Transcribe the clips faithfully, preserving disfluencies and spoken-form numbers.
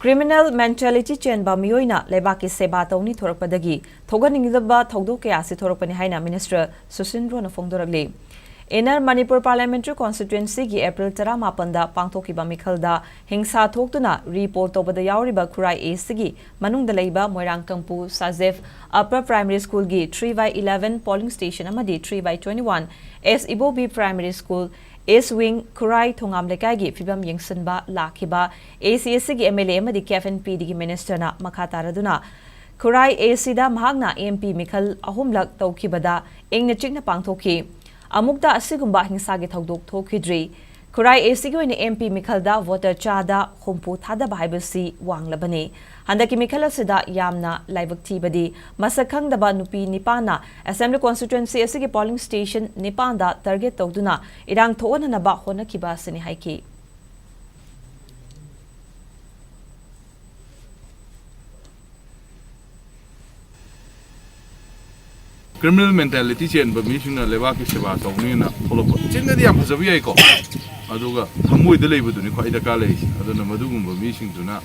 Criminal mentality ꯆꯦꯟꯕ ꯃꯤꯑꯣꯏꯅ ꯂꯩꯕꯥꯛꯀꯤ ꯁꯦꯕꯥ ꯇꯧꯅꯤ ꯊꯣꯔꯛꯄꯗꯒꯤ ꯊꯣꯛꯍꯟꯅꯤꯡꯗꯕ ꯊꯧꯗꯣꯛ ꯀꯌꯥ ꯑꯁꯤ ꯊꯣꯔꯛꯄꯅꯤ ꯍꯥꯏꯅ Minister ꯁꯨꯁꯤꯟꯗ꯭ꯔꯣꯅ ꯐꯣꯡꯗꯣꯔꯛꯂꯤ꯫ Inner Manipur Parliamentary Constituencyꯒꯤ April ꯇꯔꯥꯃꯥꯄꯟꯗ ꯄꯥꯡꯊꯣꯛꯈꯤꯕ ꯃꯤꯈꯜꯗ ꯍꯤꯡꯁꯥ ꯊꯣꯛꯇꯨꯅ ꯔꯤ ꯄꯣꯜ ꯇꯧꯕꯗ ꯌꯥꯎꯔꯤꯕ ꯈꯨꯔꯥꯏ ꯑꯦꯁꯤꯒꯤ ꯃꯅꯨꯡꯗ ꯂꯩꯕ ꯃꯣꯏꯔꯥꯡꯀꯝꯄꯨ ꯁꯥꯖꯦꯐ Upper Primary Schoolꯒꯤ three by eleven polling station ꯑꯃꯗꯤ three by twenty one S Ibobi Primary School East Wing ꯈꯨꯔꯥꯏ ꯊꯣꯉꯥꯝ ꯂꯩꯀꯥꯏꯒꯤ ꯐꯤꯕꯝ ꯌꯦꯡꯁꯤꯟꯕ ꯂꯥꯛꯈꯤꯕ ꯑꯦꯁꯤꯒꯤ MLA ꯑꯃꯗꯤ KFNPDꯒꯤ Ministerꯅ ꯃꯈꯥ ꯇꯥꯔꯗꯨꯅ ꯈꯨꯔꯥꯏ ꯑꯦꯁꯤꯗ ꯃꯍꯥꯛꯅ MP ꯃꯤꯈꯜ ꯑꯍꯨꯝꯂꯛ ꯇꯧꯈꯤꯕꯗ ꯏꯪꯅ ꯆꯤꯛꯅ ꯄꯥꯡꯊꯣꯛꯈꯤ꯫ ꯑꯃꯨꯛꯇ ꯑꯁꯤꯒꯨꯝꯕ ꯍꯤꯡꯁꯥꯒꯤ ꯊꯧꯗꯣꯛ ꯊꯣꯛꯈꯤꯗ꯭ꯔꯤ꯫ ꯈꯨꯔꯥꯏ ꯑꯦꯁꯤꯒꯤ ꯑꯣꯏꯅ MP ꯃꯤꯈꯜꯗ voter ꯆꯥꯗ ꯍꯨꯝꯐꯨ ꯊꯥꯗꯕ ꯍꯥꯏꯕꯁꯤ ꯋꯥꯡꯂꯕꯅꯤ꯫ ꯍꯟꯗꯛꯀꯤ ꯃꯤꯈꯜ ꯑꯁꯤꯗ ꯌꯥꯝꯅ ꯂꯥꯏꯕꯛ ꯊꯤꯕꯗꯤ ꯃꯁꯛ ꯈꯪꯗꯕ ꯅꯨꯄꯤ ꯅꯤꯄꯥꯟꯅ Assembly Constituency ꯑꯁꯤꯒꯤ polling station ꯅꯤꯄꯥꯟꯗ target ꯇꯧꯗꯨꯅ ꯏꯔꯥꯡ ꯊꯣꯛꯍꯟꯅꯅꯕ ꯍꯣꯠꯅꯈꯤꯕ ꯑꯁꯤꯅꯤ ꯍꯥꯏꯈꯤ꯫ Criminal mentality ꯆꯦꯟꯕ ꯃꯤꯁꯤꯡꯅ ꯂꯩꯕꯥꯛꯀꯤ ꯁꯦꯕꯥ ꯇꯧꯅꯤꯅ ꯊꯣꯛꯂꯛꯄ꯫ ꯆꯤꯟꯗꯗꯤ ꯌꯥꯝ ꯐꯖꯕ ꯌꯥꯏꯀꯣ, ꯑꯗꯨꯒ ꯊꯃꯣꯏꯗ ꯂꯩꯕꯗꯨꯅꯤ ꯈ꯭ꯋꯥꯏ ꯗꯔꯀꯥꯔ ꯂꯩꯔꯤꯁꯦ꯫ ꯑꯗꯨꯅ ꯃꯗꯨꯒꯨꯝꯕ ꯃꯤꯁꯤꯡꯗꯨꯅ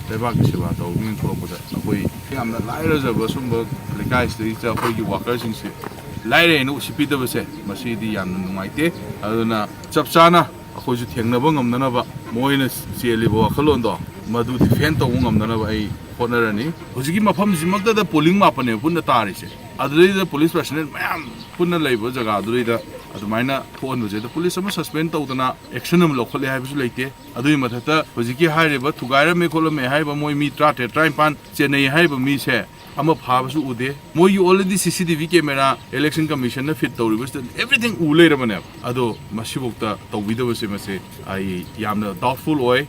ꯂꯩꯕꯥꯛꯀꯤ ꯁꯦꯕꯥ ꯇꯧꯅꯤꯅ ꯊꯣꯛꯂꯛꯄꯗ ꯑꯩꯈꯣꯏ ꯌꯥꯝꯅ ꯂꯥꯏꯔꯖꯕ ꯁꯨꯝꯕ ꯂꯩꯀꯥꯏꯁꯤꯗꯩꯗ ꯑꯩꯈꯣꯏꯒꯤ workerꯁꯤꯡꯁꯦ ꯂꯥꯏꯔꯩꯅ ꯎꯁꯤꯠꯄꯤꯗꯕꯁꯦ ꯃꯁꯤꯗꯤ ꯌꯥꯝꯅ ꯅꯨꯡꯉꯥꯏꯇꯦ꯫ ꯑꯗꯨꯅ ꯆꯞ ꯆꯥꯅ ꯑꯩꯈꯣꯏꯁꯨ ꯊꯦꯡꯅꯕ ꯉꯝꯅꯅꯕ ꯃꯣꯏꯅ ꯆꯦꯜꯂꯤꯕ ꯋꯥꯈꯜꯂꯣꯟꯗꯣ ꯃꯗꯨ defend ꯇꯧꯕ ꯉꯝꯅꯅꯕ ꯑꯩ ꯍꯣꯠꯅꯔꯅꯤ꯫ ꯍꯧꯖꯤꯛꯀꯤ ꯃꯐꯝꯁꯤꯃꯛꯇꯗ polling ꯃꯥꯄꯟꯅꯦꯕ ꯄꯨꯟꯅ ꯇꯥꯔꯤꯁꯦ꯫ ꯑꯗꯨꯗꯩꯗ police personnel ꯃꯌꯥꯝ ꯄꯨꯟꯅ ꯂꯩꯕ ꯖꯒꯥꯗꯨꯗꯩꯗ ꯑꯗꯨꯃꯥꯏꯅ ꯊꯣꯛꯍꯟꯕꯁꯦ, ꯑꯗ police ꯑꯃ suspend ꯇꯧꯗꯅ action ꯑꯃ ꯂꯧꯈꯠꯂꯦ ꯍꯥꯏꯕꯁꯨ ꯂꯩꯇꯦ꯫ ꯑꯗꯨꯒꯤ ꯃꯊꯛꯇ ꯍꯧꯖꯤꯛꯀꯤ ꯍꯥꯏꯔꯤꯕ ꯊꯨꯒꯥꯏꯔꯝꯃꯦ ꯈꯣꯠꯂꯝꯃꯦ ꯍꯥꯏꯔꯤꯕ ꯃꯣꯏ ꯃꯤ ꯇꯔꯥꯇꯔꯦꯠ ꯇꯔꯥꯅꯤꯄꯥꯟ ꯆꯦꯟꯅꯩ ꯍꯥꯏꯔꯤꯕ ꯃꯤꯁꯦ ꯑꯃ ꯐꯥꯕꯁꯨ ꯎꯗꯦ꯫ ꯃꯣꯏꯒꯤ already CCTV camera election commissionꯅ fit ꯇꯧꯔꯤꯕꯁꯤꯗ everything ꯎ ꯂꯩꯔꯕꯅꯦꯕ꯫ ꯑꯗꯣ ꯃꯁꯤꯐꯥꯎꯗ ꯇꯧꯕꯤꯗꯕꯁꯦ ꯃꯁꯦ ꯑꯩ ꯌꯥꯝꯅ doubtful ꯑꯣꯏ꯫